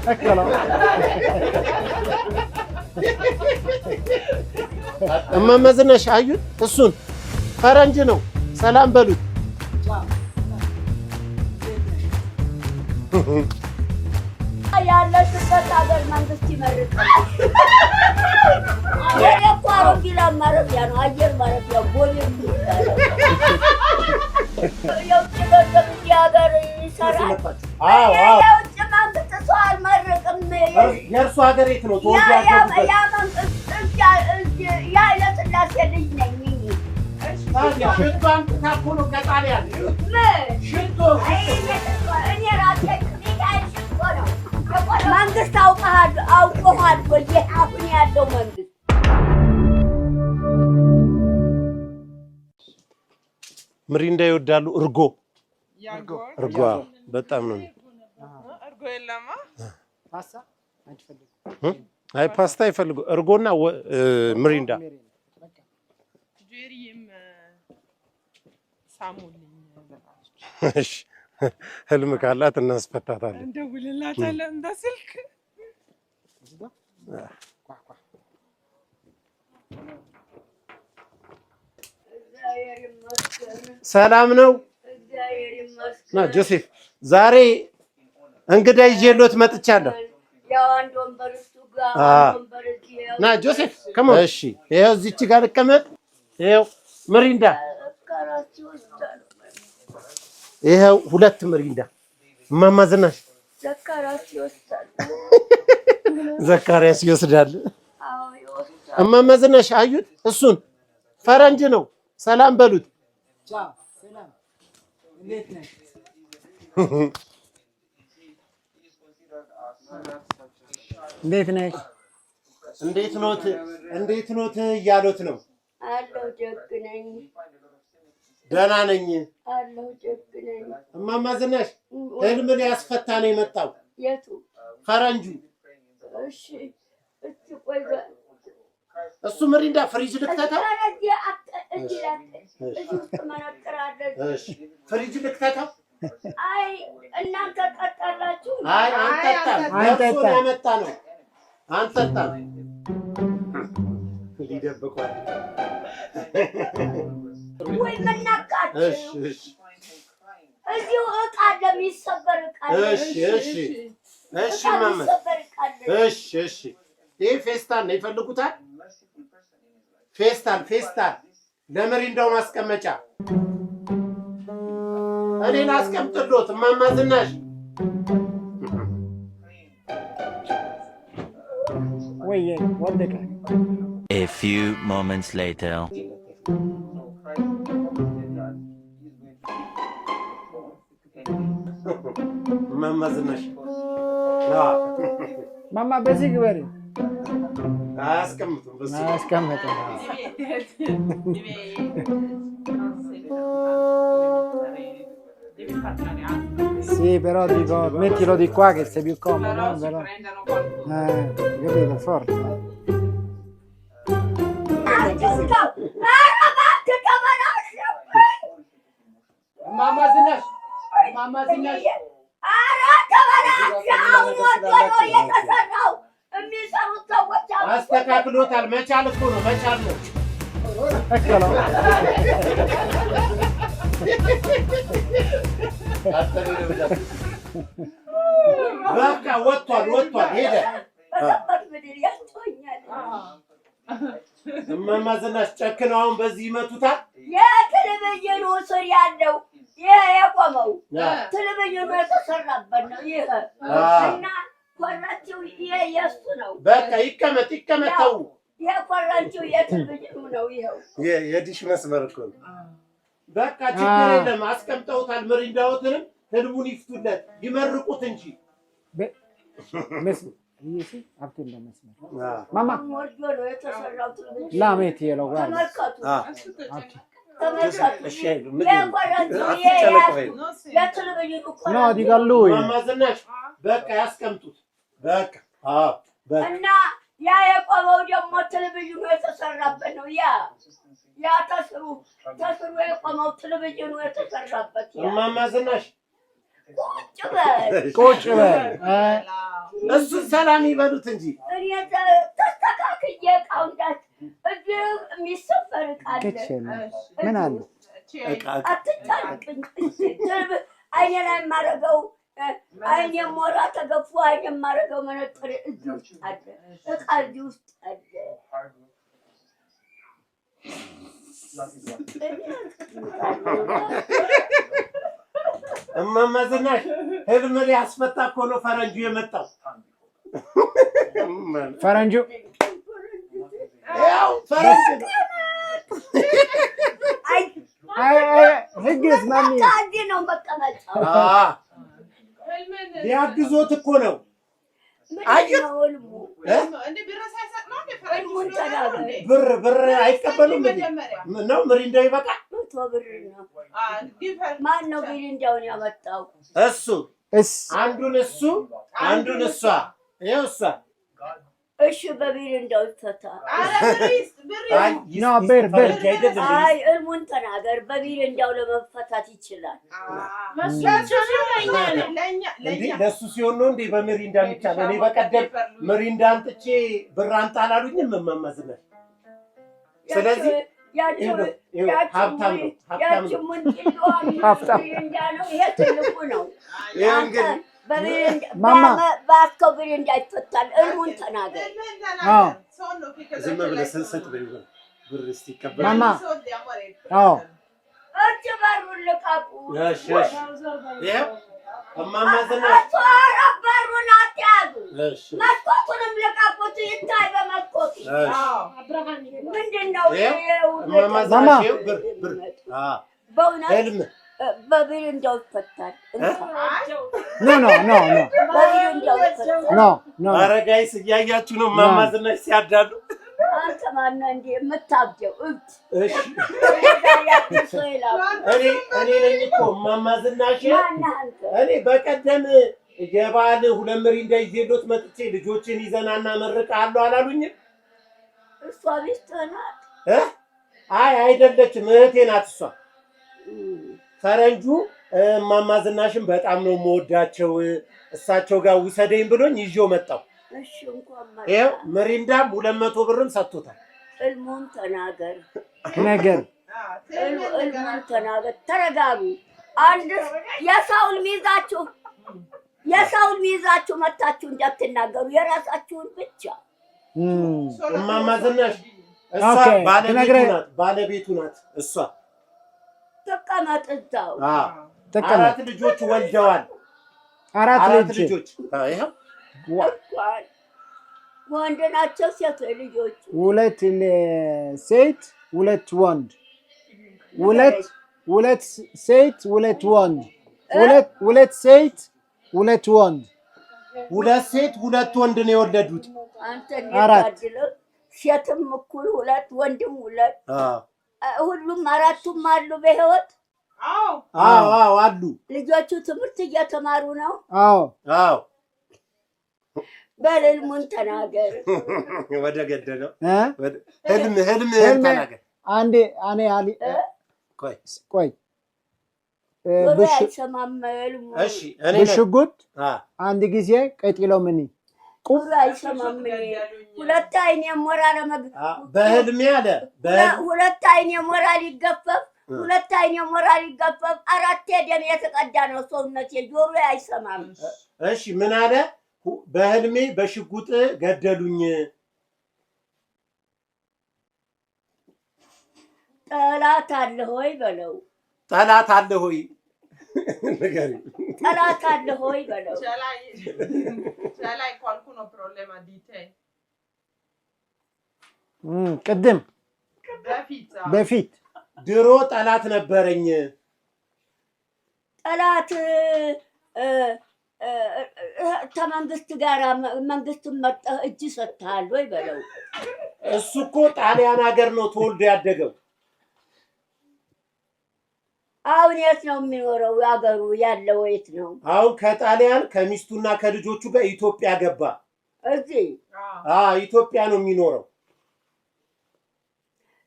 Eccolo. እማማ ዝናሽ አዩት? እሱን ፈረንጅ ነው። ሰላም በሉት። ያለሽበት ሀገር መንግስት ይመርቃል። የኔ እኮ አውሮፕላን ማረፊያ ነው፣ አየር ማረፊያ ቦሌ የሚባለው። የውጭ ገንዘብ እዚህ ሀገር ይሰራል። አዎ። የውጭ መንግስት ሰው አልመርቅም። የእርሱ ሀገር የት ነው? ያ ተወልዶ ያ ያደጉበት? ያ መንግስት የኃይለ ሥላሴ ልጅ ነኝ እኔ። ታዲያ ሽቶ አምጥታ እኮ ነው ከጣሊያን። ምን? ሽቶ። አይ፣ እኔ ራሴ ሚካኤል ሽቶ ነው። መንግስት አውቀሃል አውቆሃል ወይ? ይህ አሁን ያለው መንግስት። ምሪንዳ ይወዳሉ። እርጎ፣ እርጎ፣ አዎ፣ በጣም ነው። እርጎ የለማ። Pasta? እ? አይ፣ ፓስታ ይፈልጉ፣ እርጎና ምሪንዳ። ጄሪም ሳሙልኝ። እሺ፣ ህልም ካላት እናስፈታታለን። እንደውልላታለን በስልክ። Qua, qua. እግዚአብሔር ይመስገን። ሰላም ነው። እግዚአብሔር ይመስገን። ና ጆሴፍ፣ ዛሬ እንግዳ ይዤሎት መጥቻለሁ። ያው አንድ ወንበር እሱ ጋር፣ አንድ ወንበር እዚህ ያው። ና ጆሴፍ፣ come on። እሺ፣ ይኸው እዚች ጋር ልቀመጥ። ይኸው ምሪንዳ፣ ከራሴ ወስዳለሁ። ይኸው ሁለት ምሪንዳ እማማ ዝናሽ። ዘካራስ ይወስዳል። ዘካርያስ ይወስዳል። አዎ፣ ይወስዳል። እማማ ዝናሽ አዩት? እሱን ፈረንጅ ነው። ሰላም በሉት። Ciao, ሰላም። እንዴት ነህ? እንዴት ነሽ? እንዴት ኖት? እንዴት ኖት እያሉት ነው። አለሁ፣ ደግ ነኝ። ደህና ነኝ። አለሁ፣ ደግ ነኝ። እማማ ዝናሽ፣ ህልም ሊያስፈታ ነው የመጣው። የቱ? ፈረንጁ። እሺ፣ እስቲ ቆይ። እሱ ምሪንዳ ፍሪጅ ልክተተው? ኧረ እዚህ እዚህ እዚህ ውስጥ መነጥር አለ። እሺ፣ ፍሪጅ ልክተተው? አይ፣ እናንተ ጠጣላችሁ። አይ፣ አንጠጣም። አንጠጣም። ለእርሶ ያመጣ ነው። አንጠጣም። ሊደብቋል። ወይ መናቃችሁ። እሺ። እዚሁ እቃ አለ፣ የሚሰበር እቃ አለ። እሺ እቃ እማማ። የሚሰበር እቃ አለ። እሺ። ይሄ ፌስታል ነው፣ ይፈልጉታል? ፌስታል፣ ፌስታል ለምሪንዳው ማስቀመጫ። እኔ ላስቀምጥሎት እማማ ዝናሽ። ወይ ወደቀ። A few moments later. እማማ ዝናሽ፣ አዎ። ማማ፣ በዚህ ግበሪ። አያስቀምጡም በሱ። አያስቀምጥም። Devi parlare alto. Sì, però dico, mettilo di qua che sei più comodo, Però no? si Però prendano qualcosa. Capito, forte. አትንካው! ኧረ እባክህ ተበላሸብኝ! እማማ ዝናሽ፣ እማማ ዝናሽ። ኧረ ተበላሸ! አሁን ወዶ ነው የተሰራው። የሚሰሩት ሰዎች አሁን አስተካክሎታል። መቻል እኮ ነው፣ መቻል ነው። Eccolo. በቃ ወጥቷል፣ ወጥቷል፣ ሄደ። በሰበት ምድር ያስጮኛል። እማማ ዝናሽ ጨክነው አሁን በዚህ ይመቱታል። የቴሌቪዥኑ ስር ያለው ይሄ የቆመው ቴሌቪዥኑ የተሰራበት ነው። ይሄ እና ኮረንቲው ይሄ የእሱ ነው። በቃ ይቀመጥ፣ ይቀመጥ፣ ተው። ይሄ ኮረንቲው የቴሌቪዥኑ ነው። ይኸው። የዲሽ መስመር እኮ ነው። በቃ ችግር የለም፣ አስቀምጠውታል። ምሪንዳዎትንም ህልሙን ይፍቱለት፣ ይመርቁት እንጂ። Sì, መስመር ማማ። ወርዶ ነው የተሰራው ቴሌቪዥኑ። Là mettilo, guarda. ተመልከቱ፣ እሱ ሀብቴ። ተመልከቱ። እሺ አይሉ ይሄ ኮረንቲው ይሄ አትጨነቁ በይው። የቴሌቪዥኑ No, ኮረንቲ dico a lui. እማማ ዝናሽ፣ በቃ ያስቀምጡት። በቃ፣ አዎ፣ በቃ። እና ያ የቆመው ደግሞ ቴሌቪዥኑ የተሰራበት ነው። ያ ተስሩ የቆመው ቴሌቪዥኑ የተሰራበት ያ እማማ ዝናሽ። ቁጭ በል። ቁጭ በል። እሱን ሰላም ይበሉት እንጂ። እኔ ተስተካክዬ እቃው እንዳት እዚህ የሚሰፈር እቃ አለ። Kitchen ምን አለ? እቃ እቃ። አትጫንቅኝ። አይኔ ላይ የማደርገው፣ አይኔ ሞራ ተገፎ አይኔ የማደርገው መነጽር እዚህ ውስጥ አለ። እቃ እዚህ ውስጥ አለ። እማማ ዝናሽ ህልም ሊያስፈታ እኮ ነው ፈረንጁ የመጣው። ፈረንጁ። ያው ፈረንጅ ነው። አይ። አይ አይ፣ ህግስ ማሚ። በቃ እዚህ ነው መቀመጫው። ህልምን ሊያግዞት እኮ ነው። ምንድን ነው ህልሙ? እ? እንዴ ብር ሳይሰጥ ነው እንዴ ፈረንጁ ህልሙን ስለሆነ ነው እንዴ? ብር ብር አይቀበሉም እንዴ? መጀመሪያ ነው ምሪንዳ ይበቃል። 100 ብር ነው። Give her. ማን ነው ቢሪንዳውን ያመጣው? እሱ እስ አንዱን እሱ አንዱን እሷ፣ ይኸው እሷ። እሺ በቢሪንዳው ይፈታ። ኧረ ብር ይስጥ፣ ብር አይ ይስጥ። No፣ ብር ብር። ፈረንጅ አይደል እንዴ? አይ ህልሙን ተናገር። በቢሪንዳው ለመፈታት ይችላል። ለእሱ ሲሆን ለእኛ እንዴ ለእኛ ለእሱ ሲሆን ነው እንዴ በምሪንዳ የሚቻለው? እኔ በቀደም ምሪንዳ አንጥቼ ብር አንጣ አላሉኝም እማማ ዝናሽ። ስለዚህ ያቸው ይኸው ይኸው ሀብታም ነው፣ ሀብታም ያቺ ነው። ሙንጭሏ ሀብታም። ቢሪንዳ ነው። ይሄ ትልቁ ነው። ይኸው እንግዲህ በቢሪንዳ ማማ። በአስከው ቢሪንዳ ይፈታል። ህልሙን ተናገር። ህልምህን አዎ። ተናገር። ሰውን ነው ከዛ ዝም ብለህ ስጥ በይው፣ ብር እስቲ ይቀበል። ማማ። ሰውን ሊያሞር አዎ። እጅ በሩን ልቀቁ። እሺ እሺ፣ ይኸው እማማ ዝናሽ። አቶ ኧረ በሩን አትያዙ። እሺ። መስኮቱንም ልቀቁት፣ ይታይ በመስኮቱ። እሺ። ምንድን ነው ይኸው ይሄ ሁሉ? እማማ ማማ። ዝናሽ ይኸው ብር ብር። በእውነት ህልም በቢሪንዳው ይፈታል። እንካ። No, no, no, no. በቢሪንዳው ይፈታል። No, no. ኧረ guys እያያችሁ ነው እማማ ዝናሽ ሲያዳሉ። አንተ ማነህ እንዲህ የምታብደው እብድ? እሺ። ሰው ይላል። እኔ ነኝ እኮ እማማ ዝናሽ። ማነህ አንተ? እኔ በቀደም የበዓል ሁለት ምሪንዳ ይዤሎት መጥቼ ልጆችን ይዘናና መርቃለሁ አላሉኝም? እሷ ሚስትህ ናት? እ? አይ አይደለችም፣ እህቴ ናት እሷ። ፈረንጁ እማማ ዝናሽን በጣም ነው የምወዳቸው፣ እሳቸው ጋር ውሰደኝ ብሎኝ ይዤው መጣሁ። እሺ እንኳን መጣ። ይኸው ምሪንዳም 200 ብርም ሰጥቶታል። ህልሙን ተናገር። ነገር። ህልሙን ተናገር። ተረጋጉ። አንድ የሰውን ሚይዛችሁ መታችሁ እንዳትናገሩ፣ የራሳችሁን ብቻ። እማማ ዝናሽ እሷ Okay፣ ባለቤቱ ናት፣ ባለቤቱ ናት እሷ። ተቀመጥ እዛው። አዎ። ተቀመጥ። አራት ልጆች ወልደዋል። አራት አራት ልጅ። ልጆች። ይኸው። እንኳን ወንድ ናቸው ሴት ልጆቹ? ሁለት ሴት፣ ሁለት ወንድ። ሁለት ሁለት ሴት፣ ሁለት ወንድ። ሁለት ሁለት ሴት፣ ሁለት ወንድ። ሁለት ሴት ሁለት ወንድ ነው የወለዱት። አንተ አራት። እንዴት ታድለው! ሴትም እኩል ሁለት፣ ወንድም ሁለት። ሁሉም አራቱም አሉ በህይወት? አዎ። አዎ አዎ አሉ። ልጆቹ ትምህርት እየተማሩ ነው? አዎ። አዎ። በል ህልሙን ተናገር። ወደ ገደለው። እ? ህልም ህልም ህልም ተናገር። አንዴ እኔ አሊ ቆይ። ቆይ ጆሮ አይሰማም ህልሙ። እሺ እኔ ነኝ። በሽጉጥ አንድ ጊዜ ቀጥሎ ምን ጆሮ አይሰማም። ሁለት አይኔ ሞራ ለመግ በህልሜ አለ በህልም ሁለት አይኔ ሞራ ሊገፈፍ፣ ሁለት አይኔ ሞራ ሊገፈፍ፣ አራቴ ደም የተቀዳ ነው ሰውነቴ። ጆሮ አይሰማም። እሺ ምን አለ? በህልሜ በሽጉጥ ገደሉኝ። ጠላት አለ ሆይ በለው። ጠላት አለ ሆይ ንገሪኝ። ጠላት አለ ሆይ በለው። Ce l'hai qualcuno problema di te? ቅድም በፊት አዎ። በፊት ድሮ ጠላት ነበረኝ። ጠላት ከመንግስት ጋር መንግስትን መርጠህ እጅ ሰጥተሃል ወይ በለው። እሱ እኮ ጣሊያን ሀገር ነው ተወልዶ ያደገው። አሁን የት ነው የሚኖረው? አገሩ ያለው የት ነው? አሁን ከጣሊያን ከሚስቱና ከልጆቹ ጋር ኢትዮጵያ ገባ። እዚህ? አ ኢትዮጵያ ነው የሚኖረው።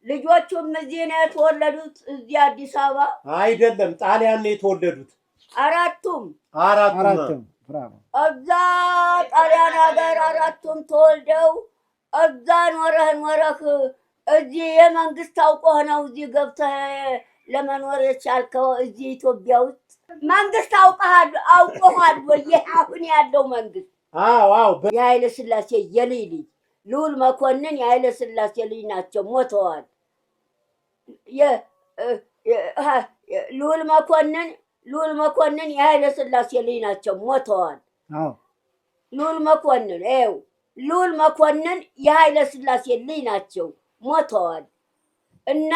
ልጆቹም እዚህ ነው የተወለዱት? እዚህ አዲስ አበባ? አይደለም፣ ጣሊያን ነው የተወለዱት። አራቱም? አራቱም። አራቱም፣ bravo። እዛ ጣሊያን። ሀገር አራቱም ተወልደው እዛ ኖረህ ኖረህ እዚህ የመንግስት አውቆህ ነው እዚህ ገብተህ ለመኖር የቻልከው። እዚህ ኢትዮጵያ ውስጥ መንግስት አውቀሃል አውቆሃል ወይ? ይህ አሁን ያለው መንግስት አዎ። የኃይለ ሥላሴ የልጅ ልጅ ልዑል መኮንን የኃይለ ሥላሴ ልጅ ናቸው፣ ሞተዋል። ልዑል መኮንን የኃይለ ሥላሴ ልጅ ናቸው፣ ሞተዋል። ልዑል መኮንን ይኸው ልዑል መኮንን የኃይለ ሥላሴ ልጅ ናቸው፣ ሞተዋል። እና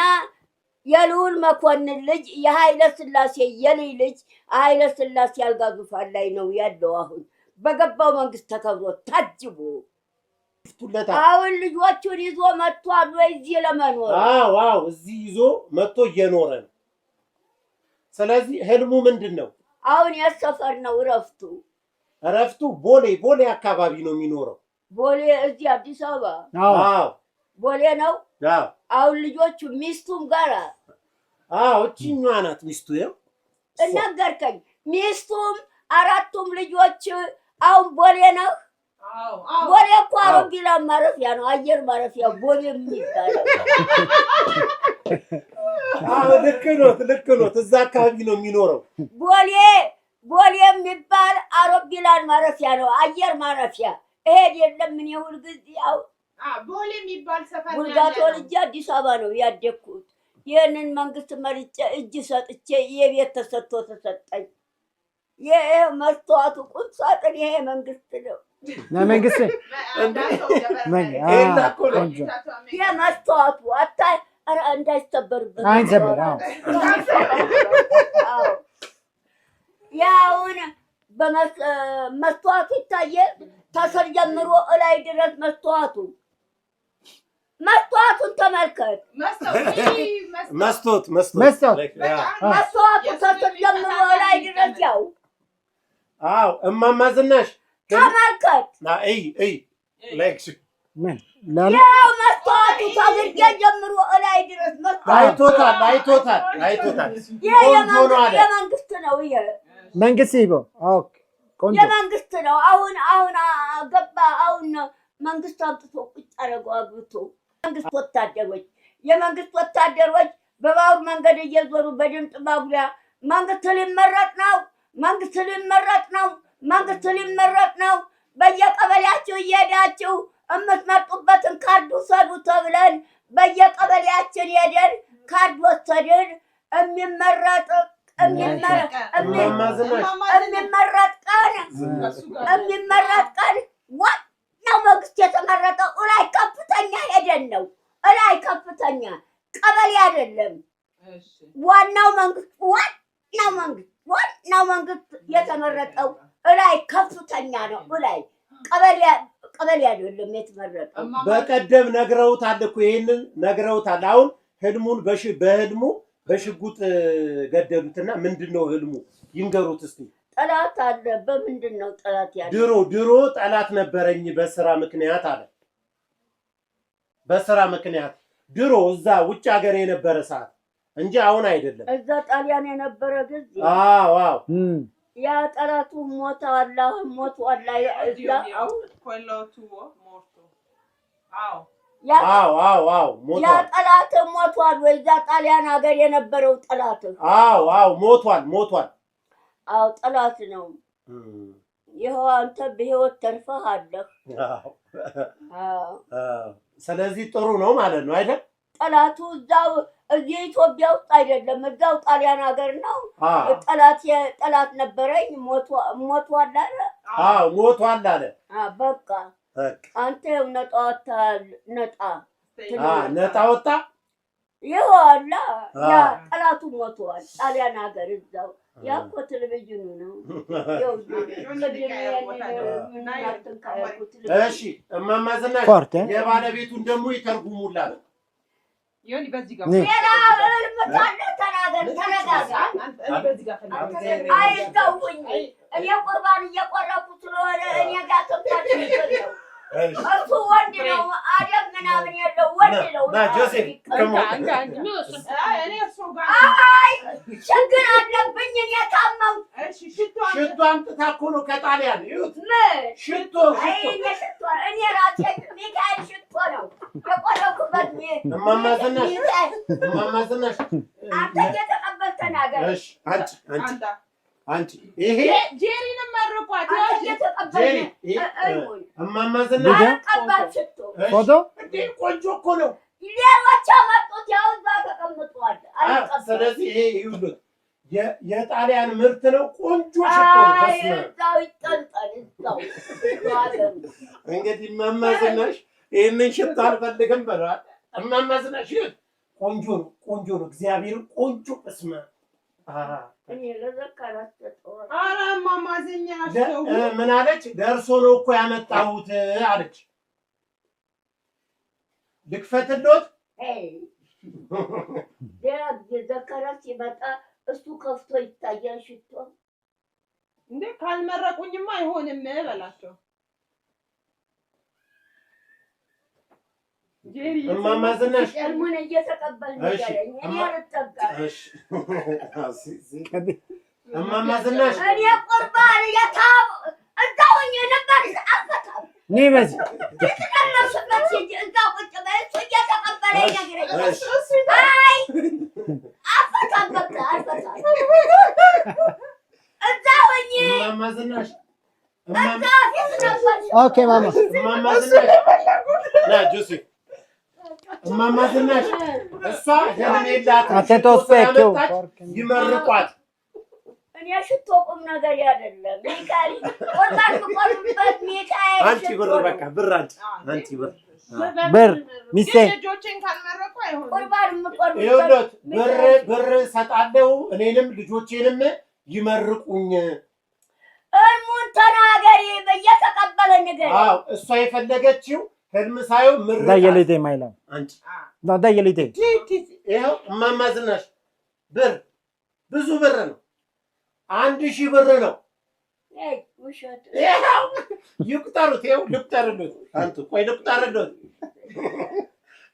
የልዑል መኮንን ልጅ የኃይለ ሥላሴ የልጅ ልጅ ኃይለ ሥላሴ አልጋ ዙፋን ላይ ነው ያለው። አሁን በገባው መንግስት ተከብሮ ታጅቦ ይፍቱለታል። አሁን ልጆቹን ይዞ መጥቷል ወይ እዚህ ለመኖር? አዎ፣ እዚህ ይዞ መጥቶ እየኖረ ነው። ስለዚህ ህልሙ ምንድን ነው? አሁን የት ሰፈር ነው እረፍቱ? እረፍቱ ቦሌ አካባቢ ነው የሚኖረው። ቦሌ እዚህ አዲስ አበባ? አዎ። ቦሌ ነው። አዎ። አሁን ልጆቹ ሚስቱም ጋራ? አዎ፣ እቺኛዋ ናት ሚስቱ። ይኸው እሷ። ነገርከኝ። ሚስቱም አራቱም ልጆች አሁን ቦሌ ነው። ቦሌ እኮ አውሮፕላን ማረፊያ ነው፣ አየር ማረፊያ ቦሌ የሚባለው። አዎ፣ ልክ ኖት፣ ልክ ኖት። እዛ አካባቢ ነው የሚኖረው። ቦሌ የሚባል አውሮፕላን ማረፊያ ነው፣ አየር ማረፊያ። እሄድ የለም እኔ ሁልጊዜ ያው ቦሌ የሚባል ሰፈር ነው ቡልጋ ያለነው። ተወልጄ አዲስ አበባ ነው ያደግኩት። ይህንን መንግስት መርጬ እጅ ሰጥቼ የቤት ተሰጥቶ ተሰጠኝ። ይሄ መስተዋቱ ቁም ሳጥን ይሄ መንግስት ነው። መንግስት ይሄን እኮ ነው። ቆንጆ። ይሄ መስተዋቱ አታ ኧረ እንዳይሰበርበት። አይሰበር፣ አዎ። አዎ። ያውን መስተዋቱ ይታየ ተስር ጀምሮ እላይ ድረስ መስተዋቱን ተመልከት። መስቶት መስቶት። መስታወት። መስተዋቱ ተስር ጀምሮ እላይ ድረስ ያው አዎ፣ እማማ ዝናሽ ተመልከት። ና እይ እይ like ምን ላላ ያው መስተዋቱ ከግርጌ ጀምሮ እላይ ድረስ መስተዋቱ። አይቶታል፣ አይቶታል፣ አይቶታል። ይሄ ቆንጆ ነው አለ። የመንግስት ነው። ይሄ መንግስት ይቦ okay፣ ቆንጆ። የመንግስት ነው። አሁን አሁን ገባ። አሁን መንግስት አምጥቶ ቁጭ አደረገው አግብቶ። መንግስት ወታደሮች የመንግስት ወታደሮች በባቡር መንገድ እየዞሩ በድምፅ ማጉያ መንግስት ሊመረጥ ነው፣ መንግስት ሊመረጥ ነው፣ መንግስት ሊመረጥ ነው፣ በየቀበሌያችሁ እየሄዳችሁ የምትመርጡበትን ካርድ ውሰዱ ተብለን በየቀበሌያችን ሄደን ካርድ ወሰድን። የሚመረጥ እማማ ዝናሽ የሚመረጥ ቀን ዋናው መንግስት የተመረጠው እላይ ከፍተኛ ሄደን ነው። እላይ ከፍተኛ ቀበሌ አይደለም። ዋናው መንግስት የተመረጠው እላይ ከፍተኛ ነው። እላይ ቀበሌ አይደለም የተመረጠው። በቀደም ነግረውታል እኮ፣ ይሄንን ነግረውታል። አሁን ህልሙን በህልሙ በሽጉጥ ገደሉትና ምንድን ነው ህልሙ ይንገሩት እስቲ። ጠላት አለ። በምንድን ነው ጠላት ያለ? ድሮ ድሮ ጠላት ነበረኝ በስራ ምክንያት አለ። በስራ ምክንያት ድሮ እዛ ውጭ ሀገር የነበረ ሰዓት እንጂ አሁን አይደለም። እዛ ጣሊያን የነበረ ጊዜ? አዎ። ያ ጠላቱ ሞተዋል። አሁን ሞቷል። እዛ አሁን Quello tuo morto. አዎ። ያ አዎ፣ ያ ሞቷል። ጠላት ሞቷል ወይ? እዛ ጣሊያን ሀገር የነበረው ጠላት? አዎ፣ ሞቷል፣ ሞቷል። አዎ፣ ጠላት ነው። ይኸው አንተ በህይወት ተርፈህ አለህ። አዎ። አዎ። አዎ። ስለዚህ ጥሩ ነው ማለት ነው አይደል? ጠላቱ እዛው እዚህ ኢትዮጵያ ውስጥ አይደለም፣ እዛው ጣሊያን ሀገር ነው። ጠላት ነበረኝ ሞቷል አለ። አዎ፣ ሞቷል አለ። በቃ። በቃ። አንተ ይኸው ነጣ ወጥተሃል። ነጣ ነጣ ወጣ። ይኸው አለ ያ ጠላቱ ሞቷል። ጣሊያን ሀገር እዛው ያ እኮ ቴሌቪዥኑ ነው። ይኸው ቅድም ይሄንን ምን አትንካ ያልኩት ቴሌቪዥን። እሺ እማማ ዝናሽ Forte. የባለቤቱን ደግሞ ይተርጉሙላል። ዮኒ በዚህ ጋር ሌላ ህልም ካለ ተናገር፣ ተረጋጋ። አይተውኝ፣ እኔ ቁርባን እየቆረኩ ስለሆነ እኔ ጋር ትምታት ችግር ነው። እሱ ወንድ ነው፣ አደብ ምናምን የለው፣ ወንድ ነው። ና ጆሴፍ come on. አይ ችግር አለብኝ እኔ ታመምኩ። ሽቶ አምጥታ እኮ ነው ከጣሊያን፣ ይኸውት። ምን? ሽቶ። አይ ሽቶ። እኔ እማማ ዝናሽ፣ እማማ ዝናሽ። አንተ እየተቀበል ተናገር። እሺ፣ አንቺ፣ አንቺ፣ አንቺ ይሄ ጄሪንም መርቋት። አንተ እየተቀበል ጄሪ ይሄ እማማ ዝናሽ። አልቀባም ሽቶ። እሺ። ፎቶ። እንዴ፣ ቆንጆ እኮ ነው። ሌሎች አመጡት፣ ያው እዛ ተቀምጧል። አልቀባም። ስለዚህ ይሄ ይኸውልህ የጣሊያን ምርት ነው። ቆንጆ ሽቶ ነው። አይ በስመ አብ። እዛው ይጠንጠን፣ እዛው እዛው። እንግዲህ እማማ ዝናሽ ይህንን ሽቶ አልፈልግም ብለዋል። እማማ ዝናሽ ይኸው ቆንጆ ነው፣ ቆንጆ ነው። እግዚአብሔር ቆንጆ፣ በስመ አብ። እኔ ለዘካራስ ሰጠዋል። ኧረ እማማ ዝናሽ ተው። ምን አለች? ደርሶ ነው እኮ ያመጣሁት አለች። ልክፈትሎት? ሌላ ጊዜ ዘካራስ ሲመጣ እሱ ከፍቶ ይታያል ሽቶ። እንዴ፣ ካልመረቁኝማ አይሆንም በላቸው። ጄሪ። እማማ ዝናሽ። እልሙን እየተቀበል ንገረኝ። እኔ አልጠጋም። እሺ፣ እማማ ዝናሽ። እኔ ቁርባን የታብ እዛው ሆኜ ነበር፣ አልፈታም። ኒ በዚህ። የተቀመጥሽበት ሂጂ፣ እዛው ቁጭ በይ። እሱ እየተቀበለ ይነግረኛል። እሺ። አይ አልፈታም፣ በቃ አልፈታም። እዛ ሆኜ እማማ ዝናሽ። እዛ ፊት ነበርሽ። Okay ማማ። እማማ ዝናሽ፣ ና ጆሲ። እማማ ዝናሽ እሷ ህልም የላትም። Attento ሽቶ specchio. ስላመጣች ይመርቋት። እኔ ሽቶ ቁም ነገር አይደለም። ሚካኤል ቁርባን የምቆርብበት ሚካኤል አንቺ ሽቶ ብር ነው። በቃ ብር አንቺ፣ አንቺ ብር። ብር ሚስቴ። ግን ልጆቼን ካልመረቁ አይሆንም። ቁርባን የምቆርብበት ይኸውልህ ብር ሚካኤል። ብር እሰጣለሁ፣ እኔንም ልጆቼንም ይመርቁኝ። እልሙን ተናገሪ፣ እየተቀበለ ንገሪ። አዎ፣ እሷ የፈለገችው ህልም ሳይሆን ምርቃት። Daglielo te, my love. አንቺ። No, daglielo te. ይኸው እማማ ዝናሽ ብር፣ ብዙ ብር ነው። 1000 ብር ነው። አይ ውሸት። ይኸው ይቁጠሩት። ይኸው ልቁጠርሉት። አንቱ ቆይ ልቁጠርሉት።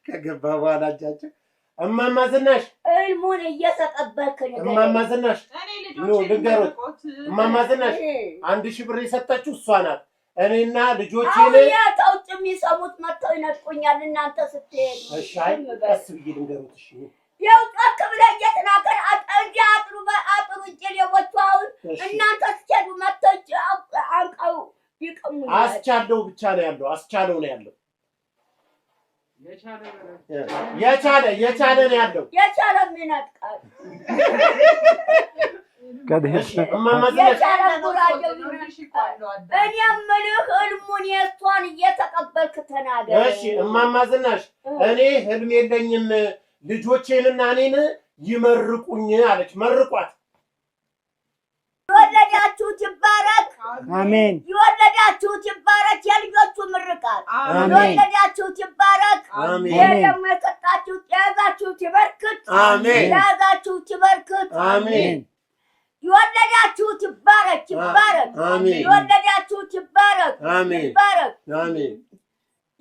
ከገባ በኋላ እጃቸው እማማ ዝናሽ። እልሙን እየተቀበልክ ንገሪ። እማማ ዝናሽ። እኔ ኑ ልጆቼን ልንገሩት። መርቆት። እማማ ዝናሽ፣ 1000 ብር የሰጠችው እሷ ናት። እኔና ልጆቼን አሁን ያ ተውጭ የሚሰሙት መጥተው ይነጥቁኛል። እናንተ ስትሄዱ እሺ፣ አይ ዝም በል። ቀስ ብዬ ልንገሩት። እሺ። ይኸው ጮክ ብለህ እየተናገር እንዲህ አጥሩ በአጥሩ እጅ ሌቦቹ አሁን እሺ። እናንተ ስትሄዱ መጥተው እጅ አንቀው ይቀሙኛል። አስቻለው ብቻ ነው ያለው። አስቻለው ነው ያለው። የቻለ የቻለ ነው ያለው። የቻለም ይነጥቃል። እሺ እማማ ዝናሽ። የቻለ ጉራጌው ይነጥቃል። እኔ የምልህ ህልሙን የእሷን እየተቀበልክ ተናገር። እሺ እማማ ዝናሽ፣ እኔ ህልም የለኝም፣ ልጆቼንና እኔን ይመርቁኝ አለች። መርቋት። የወለዳችሁት ይባረክ። አሜን። የወለዳችሁት ይባረክ። የልጆቹ ምርቃት። አሜን። የወለዳችሁት ይባረክ። አሜን። ይሄ ደግሞ የሰጣችሁት የያዛችሁት ይበርክት። አሜን። የያዛችሁት ይበርክት። አሜን። የወለዳችሁት ይባረክ፣ ይባረክ። አሜን። የወለዳችሁት ይባረክ፣ አሜን። ይባረክ። አሜን።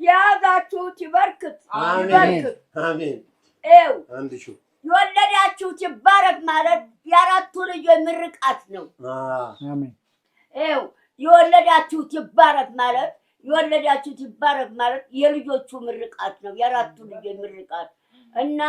የያዛችሁት ይበርክት፣ አሜን። ይበርክት። አሜን። ይኸው 1000 የወለዳችሁት ይባረክ ማለት የአራቱ ልጆች ምርቃት ነው። አሜን። ይኸው የወለዳችሁት ይባረክ ማለት፣ የወለዳችሁት ይባረክ ማለት የልጆቹ ምርቃት ነው። የአራቱ ልጆች ምርቃት እና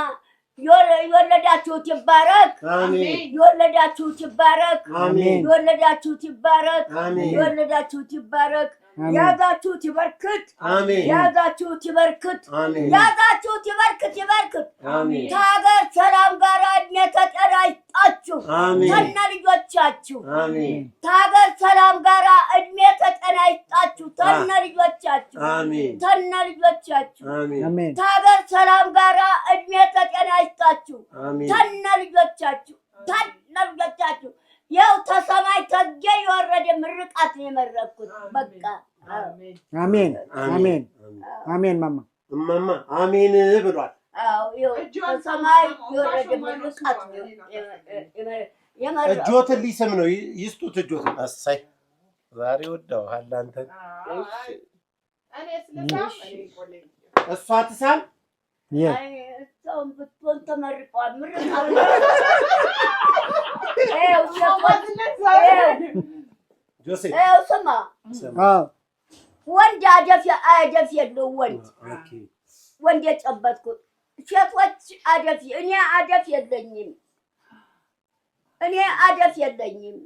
የወለዳችሁት ይባረክ። አሜን። የወለዳችሁት ይባረክ። አሜን። የወለዳችሁት ይባረክ። አሜን። የወለዳችሁት ይባረክ። አሜን። የያዛችሁት ይበርክት። አሜን። የያዛችሁት ይበርክት። አሜን። የያዛችሁት ይበርክት፣ ይበርክት። አሜን። ከሀገር ሰላም ጋር እድሜ ከጤና ይስጣችሁ አሜን። ከነ ልጆቻችሁ። አሜን። ከሀገር ሰላም ጋር እድሜ ከጤና ይስጣችሁ ከነ ልጆቻችሁ። አሜን። ከነ ልጆቻችሁ። አሜን። አሜን። ከሀገር ሰላም ጋር እድሜ ከጤና ይስጣችሁ አሜን። ከነ ልጆቻችሁ፣ ከነ ልጆቻችሁ። ይኸው ተሰማይ ተጌ የወረደ ምርቃት ነው የመረኩት። በቃ አሜን። አሜን። አሜን ማማ። እማማ አሜን ብሏል። አዎ፣ ይኸው እጇን ተሰማይ ሳማ የወረደ ማማ ምርቃት ነው የመረኩት። እጆትን ሊስም ነው፣ ይስጡት እጆትን። አሳይ ዛሬ ወደውሃል አንተ። እኔ ስለሳም እኔ ቆሌ እሷ ትሳም። የ አይ፣ እሷም ብትሆን ተመርቀዋል። ምርቃት ይኸው ሴቶች ጆሴ። ይኸው ስማ፣ ስማ። አዎ። ወንድ አደፍ አደፍ የለው ወንድ Okay። ወንድ የጨበጥኩት ሴቶች አደፍ፣ እኔ አደፍ የለኝም። እኔ አደፍ የለኝም።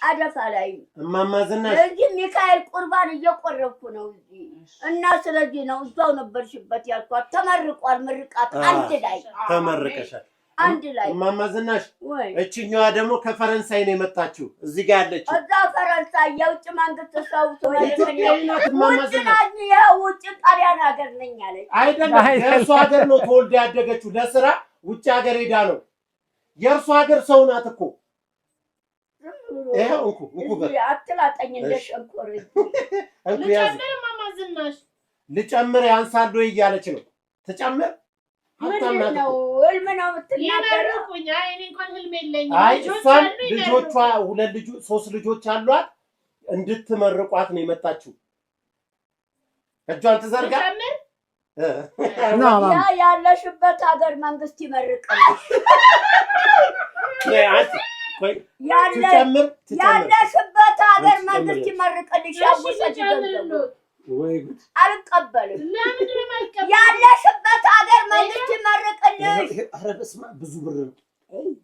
አደፍ አላይም። እማማ ዝናሽ እዚህ ሚካኤል ቁርባን እየቆረብኩ ነው እዚህ እና ስለዚህ ነው እዛው ነበርሽበት ያልኳት። ተመርቋል። ምርቃት አንድ ላይ። ተመርቀሻል። አንድ ላይ። እማማ ዝናሽ ወይ እችኛዋ ደግሞ ከፈረንሳይ ነው የመጣችው። እዚህ ጋር ያለችው እዛ ፈረንሳይ የውጭ መንግስት ሰው ኢትዮጵያዊ ናት። እማማ ውጭ ዝናሽ ናት። ይኸው ውጭ ጣሊያን ሀገር ነኝ አለች። አይደለም፣ የእርሷ ሀገር ነው ተወልዳ ያደገችው። ለስራ ውጭ ሀገር ሄዳ ነው። የእርሷ ሀገር ሰው ናት እኮ። ዝም ብሎ ይኸው እንኩ እንኩ በል። እዚህ አትላጠኝ እንደ እሺ። ሸንኮር። እንኩ ያዙ። ልጨምር እማማ ዝናሽ? ልጨምር ያንሳሉ እያለች ነው። ትጨምር፣ ሀብታም ምንድን ናት ነው? እኮ። ህልም ነው የምትናገረው? ይመርቁኝ። አይ እኔ እንኳን ህልም የለኝም። አይ ልጆች እሷን አሉ፣ ልጆቿ ይመርቁኝ። ሁለት ልጆ ሶስት ልጆች አሏት። እንድትመርቋት ነው የመጣችው። እጇን ትዘርጋ። ልጨምር? No ያ ማማ ያለሽበት ሀገር መንግስት ይመርቅልሽ። ቆይ አንቺ፣ ቆይ ያለ ትጨምር ትጨምር። ያለሽበት ሀገር አንቺ መንግስት ጨምሪ። ይመርቅልሽ። እሺ ያውሰጅ ገንዘቡ። ልጨምርልዎት። ወይ ጉድ! አልቀበልም። ለምንድን ነው የማይቀበል? ያለሽበት ሀገር መንግስት ይመርቅልሽ። ኧረ በስመ አብ፣ ብዙ ብር ነው።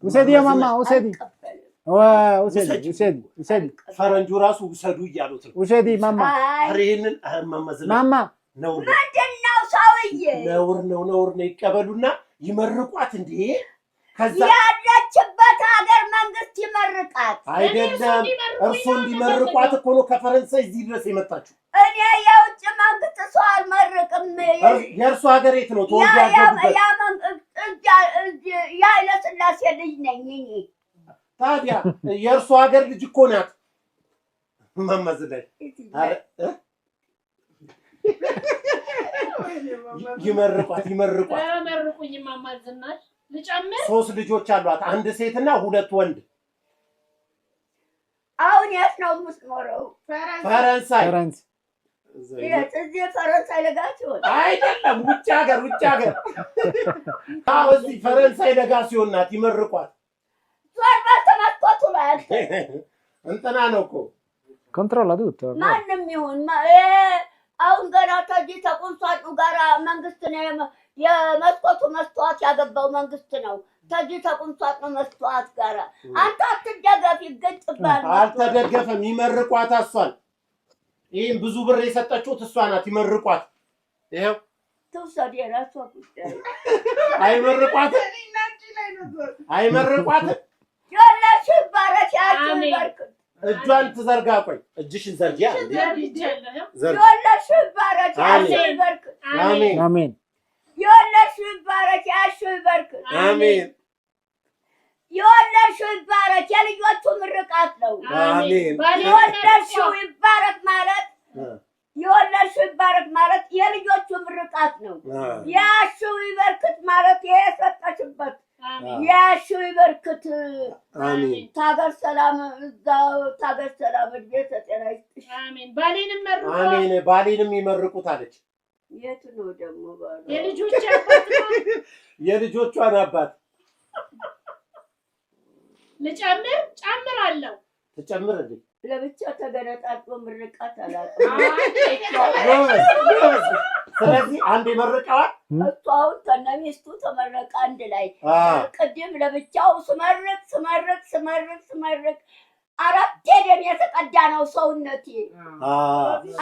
ውሰዲ ማማ፣ ውሰዲ። አልቀበልም። ውሰዲ፣ ውሰዲ፣ ውሰዲ። ፈረንጁ ራሱ ውሰዱ እያሉት ነው። ውሰዲ ማማ። አይ ኧረ ይሄንን እማማ ዝናሽ ማማ። ነውር ነው፣ ምንድን ነው ሰውዬ? ነውር ነው፣ ነውር ነው። ይቀበሉና ይመርቋት እንዴ። ከዛ ያለችበት ሀገር መንግስት ይመርቃት። አይደለም፣ እርሶ እንዲመርቋት እኮ ነው ከፈረንሳይ እዚህ ድረስ የመጣችው። እኔ የውጭ መንግስት ሰው አልመርቅም። የእርሶ ሀገር የት ነው ተወልዶ ያደጉበት? የኃይለ ሥላሴ ልጅ ነኝ እኔ። ታዲያ የእርሶ ሀገር ልጅ እኮ ናት። እማማ ዝናሽ ኧረ እ? ይመርቋት ይመርቋት። መርቁኝ እማማ ዝናሽ። ልጨምር? ሶስት ልጆች አሏት፣ አንድ ሴትና ሁለት ወንድ። አሁን የት ነው የምትኖረው? ፈረንሳይ። ፈረንስ የት? እዚህ ፈረንሳይ ለጋ ሲሆን አይደለም፣ ውጭ ሀገር፣ ውጭ ሀገር። አዎ እዚህ ፈረንሳይ ለጋ ሲሆን ናት። ይመርቋት። ዞር በል ተመስኮቱ ላይ አንተ። እንትና ነው እኮ። Controlla tutto. ማንም ይሁን አሁን ገና ከዚህ ተቁምሳጡ ጋር መንግስት ነው የመስኮቱ መስተዋት ያገባው መንግስት ነው። ከዚህ ተቁምሳጡ መስተዋት ጋር አንተ አትደገፍ፣ ይገጭባል። አልተደገፈም። ይመርቋት እሷን። ይህም ብዙ ብር የሰጠችሁት እሷ ናት። ይመርቋት። ይኸው ትውሰድ፣ የራሷ ጉዳይ። አይመርቋትም፣ አይመርቋትም። የለሽ ይባረክ፣ ያንቺ አሜን። ይባርክ። እጇን ትዘርጋ። ቆይ እጅሽን ዘርጊ። አንዴ ዘርግቻለሁ። ዘርጊ። የለሽ ይባረክ፣ ያንቺ አሜን። ይባርክ። አሜን። አሜን። የለሽ ይባረክ፣ ያንቺ ይባርክ። አሜን። የወለድሽው ይባረክ። የልጆቹ ምርቃት ነው። አሜን። የወለድሽው ይባረክ ማለት የወለድሽው ይባረክ ማለት የልጆቹ ምርቃት ነው። ያሽው ይበርክት ማለት ይሄ የሰጠሽበት ያሽው ይበርክት። አሜን። ታገር ሰላም እዛው ታገር ሰላም እድሜ ተጤና ይስጥሽ። አሜን። ባሌንም መርቋ። አሜን። ባሌንም ይመርቁት አለች። የቱ ነው ደግሞ ባሏ? የልጆች አባት ነው። የልጆቿን አባት። ልጨምር? ጨምራለሁ። ትጨምር እንዴ? ለብቻ ተገነጣጥሎ ምርቃት አላውቅም። ጎበዝ ጎበዝ። ስለዚህ አንድ ይመርቀዋል። እሱ አሁን ከነሚስቱ ተመረቀ አንድ ላይ። ቅድም ለብቻው ስመርቅ ስመርቅ ስመርቅ ስመርቅ አራቴ ደም የተቀዳ ነው ሰውነቴ።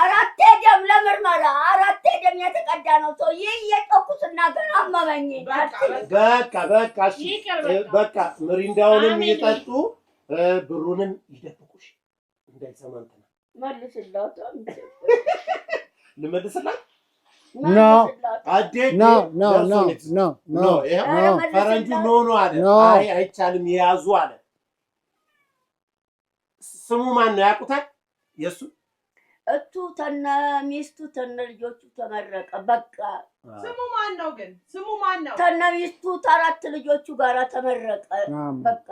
አራቴ ደም ለምርመራ አራቴ ደም የተቀዳ ነው ሰው። ይህ እየጮኩ ስናገር አመመኝ። በቃ በቃ እሺ። ይቅር በቃ። በቃ ምሪንዳውንም አሜን። እየጠጡ ብሩንም ይደብቁሽ እንዳይሰማ እንትና። መልስላት። ልመልስላት? No. መልስላት። አዴ No, no, no, no, No. No. ይኸው ኧረ No. ፈረንጁ መልስላት። No no አለ። No. አይ አይቻልም የያዙ አለ። ስሙ ማን ነው ያውቁታል? የእሱ እቱ ተነ ሚስቱ ተነ ልጆቹ ተመረቀ። በቃ። ስሙ ማን ነው ግን? ስሙ ማን ነው? ተነ ሚስቱ ተአራት ልጆቹ ጋራ ተመረቀ። አሜን። በቃ።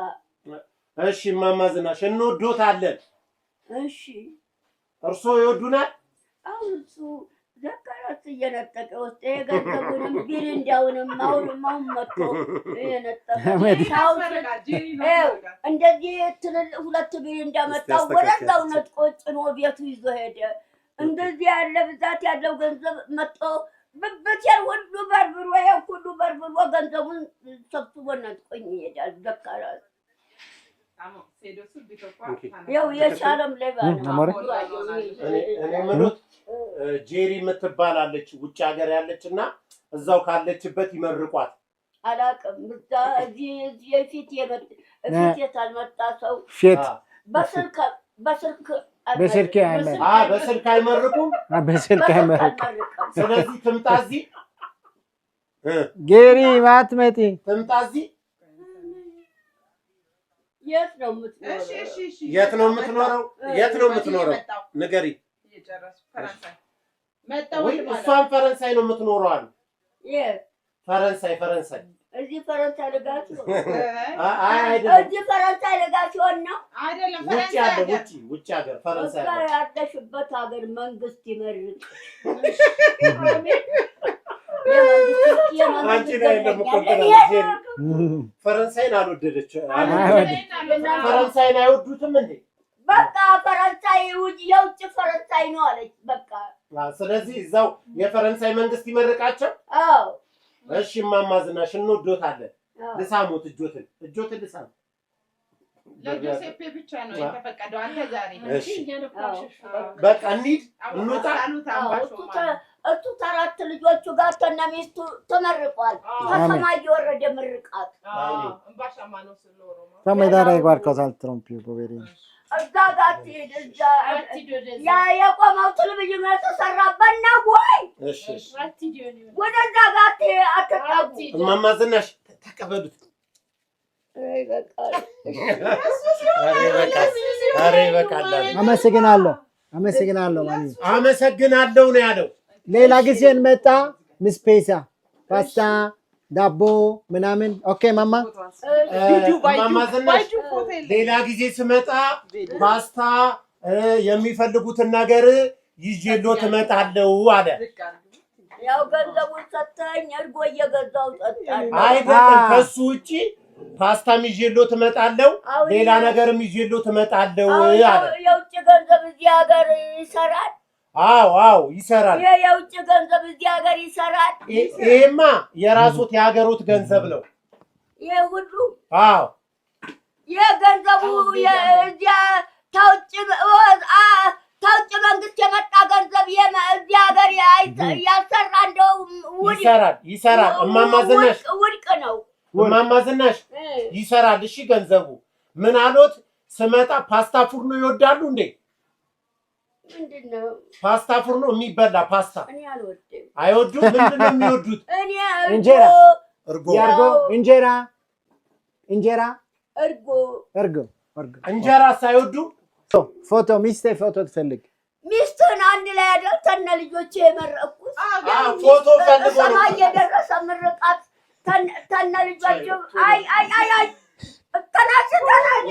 እሺ እማማ ዝናሽ እንወዶታለን። እሺ። እርስዎ ይወዱናል? አሁን እሱ ዘካራት እየነጠቀ ውስጥ የገንዘቡንም ቢሪንዳውንም አሁንም አሁን መጥቶ እየነጠቀ ታውስ ያስመርቃል። ጄሪ ነው ይኸው ያስመርቃል። እንደዚህ ትልልቅ ሁለት ቢሪንዳ መጣ እስቲ አስተካክያት። ወደዛው ነጥቆ ጭኖ ቤቱ ይዞ ሄደ። እንደዚህ ያለ ብዛት ያለው ገንዘብ መጥቶ ብብቴን ሁሉ በርብሮ ይኸው ሁሉ በርብሮ ገንዘቡን ሰብስቦ ነጥቆኝ ይሄዳል። ደካራ Amo, siedo subito qua. Ok. ይኸው የሻለም ሌባ ነው። Amore? እኔ የምሉት ጄሪ የምትባል አለች ውጭ ሀገር ያለች እና እዛው ካለችበት ይመርቋት። አላውቅም። እዛ እዚህ እዚህ የፊት ፊት የታልመጣ ሰው ፊት በስልክ በስልክ በስልክ አይመርቅም። በስልክ አይመርቁም። በስልክ አይመርቅም። ስለዚህ ትምጣ እዚህ ጌሪ ባትመጪ ትምጣ እዚህ። የት ነው የምትኖረው? የት ነው የምትኖረው? የት ነው የምትኖረው? ንገሪ። ወይ እሷም ፈረንሳይ ነው የምትኖረው አሉ። ፈረንሳይ ፈረንሳይ እዚህ ፈረንሳይ ልጋት ነው። አይ አይደለም፣ እዚህ ፈረንሳይ ልጋት ሲሆን ነው አይደለም፣ ውጭ ያለ ውጭ ውጭ ሀገር ፈረንሳይ እዛ ያለሽበት ሀገር መንግስት ይመርቅ። አንቺ ላይ ፈረንሳይን አልወደደች። ፈረንሳይን አይወዱትም እንዴ? በቃ ፈረንሳይ የውጭ ፈረንሳይ ነው አለች። በቃ ስለዚህ እዛው የፈረንሳይ መንግስት ይመርቃቸው። አዎ እሺ እማማ ዝናሽ እንወዶታለን። ልሳሙት፣ እጆትን እጆትን ልሳሙ። ለጆሴፔ ብቻ ነው የተፈቀደው። አንተ ዛሬ እሺ በቃ እንሂድ፣ እንውጣ። እሱ ተራት ልጆቹ ጋር ከነሚስቱ ተመርቋል። ከሰማይ የወረደ ምርቃት። Fammi dare qualcos'altro in più, poverino. እዛ ጋር ትሄድ እዛ ያ የቆመው ቴሌቪዥን የተሰራበት ነው ወይ? እሺ እሺ፣ ወደዛ ጋር አትጠጉ። እማማ ዝናሽ ተቀበሉት። ኧረ ይበቃል። አመሰግናለሁ፣ አመሰግናለሁ፣ ማሚ አመሰግናለሁ ነው ያለው። ሌላ ጊዜ እንመጣ። ምስ ፔሳ ፓስታ፣ ዳቦ ምናምን። Okay ማማ። እማማ ዝናሽ ሌላ ጊዜ ስመጣ ፓስታ የሚፈልጉትን ነገር ይዤሎት እመጣለሁ አለ። ያው ገንዘቡን ሰተኝ እርጎ እየገዛው ጠጣለሁ። አይደለም ከሱ ውጪ ፓስታም ይዤሎት እመጣለሁ፣ ሌላ ነገርም ይዤሎት እመጣለሁ አለ። የውጭ ገንዘብ እዚህ ሀገር ይሰራል። አዎ አዎ ይሰራል። ይሄ የውጭ ገንዘብ እዚህ ሀገር ይሰራል። ይሄማ የራሶት የሀገሮት ገንዘብ ነው። ይሄ ሁሉ አዎ ይሄ ገንዘቡ እዚያ ታውጭ መንግስት የመጣ ገንዘብ እዚህ ሀገር ያሰራ እንደው ይሰራል ይሰራል። እማማ ዝናሽ ውድቅ ነው። እማማ ዝናሽ ይሰራል። እሺ ገንዘቡ ምን አሎት? ስመጣ ፓስታ ፉርኖ ይወዳሉ እንዴ? ምንድን ነው ፓስታ ፉርኖ የሚበላ ፓስታ? እኔ አልወድም። አይወዱም? ምንድን ነው የሚወዱት? እኔ እንጀራ፣ እርጎ፣ የእርጎ እንጀራ፣ እንጀራ፣ እርጎ፣ እርጎ፣ እርጎ። እንጀራ ሳይወዱ ፎቶ ሚስቴ ፎቶ ትፈልግ። ሚስትህን አንድ ላይ አይደል ተነ ልጆቼ የመረቅኩት? ፎቶ ፈልጎ ነው። ሰማይ የደረሰ ምርቃት ተነ ልጆቼ። አይ አይ አይ አይ ተናሽ ተናሽ።